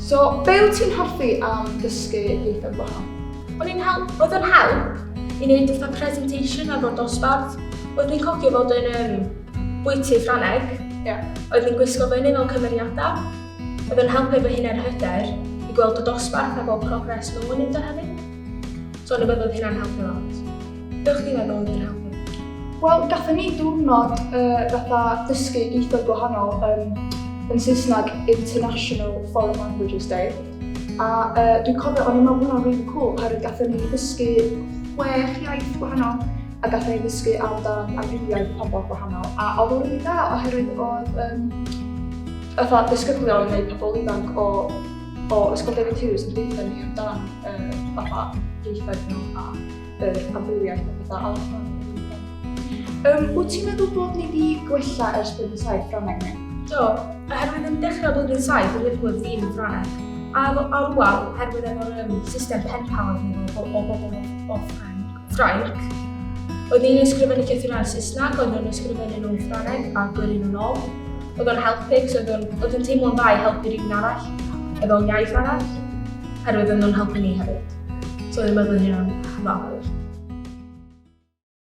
So, be wyt ti'n hoffi am dysgu ieithoedd gwahanol? O'n i'n help, oedd o'n help i wneud fatha presentation efo'r dosbarth. Oedd ni'n cofio fod yn um, bwyty Ffrangeg. Yeah. Oedd ni'n gwisgo fyny fel cymeriadau. Oedd o'n helpu efo hynna'r hyder i gweld y dosbarth a gweld progress nhw yn neud o hefyd. So o'n i'n meddwl oedd hynna'n helpu lot. Be o'ch chdi'n meddwl oedd yn helpu? Wel, gathon ni diwrnod fatha dysgu ieithoedd gwahanol yn Saesneg International Foreign Languages Day. A dwi'n cofio o'n i'n meddwl hwnna'n really cool oherwydd gathon ni ddysgu chwech iaith gwahanol a gathon ni ddysgu amdan amrywiaeth pobl gwahanol. A oedd o'n really dda oherwydd oedd fatha disgyblion neu pobl ifanc o Ysgol David Hughes yn deutha ni amdan fatha ieithoedd nhw a yr amrywiaeth a pethau. A oedd hwnna'n really fun. Wyt ti'n meddwl bod ni wedi gwella ers blwyddyn 7 Ffrangeg ni? Do, oherwydd yn dechrau blwyddyn 7, o'n i heb glywed ddim yn Ffrangeg. A rwan, oherwydd efo'r system pen pal oedd ni o bobl o Ffrainc, oedd ni'n ysgrifennu llythyrau yn Saesneg, oedd nhw'n ysgrifennu nhw'n Ffrangeg a gyrru nhw'n ôl. Oedd o'n helpu, cos oedd o'n teimlo'n dda i helpu rhywun arall efo iaith arall, oherwydd oedd nhw'n helpu ni hefyd. So o'n i'n meddwl hynna'n dda.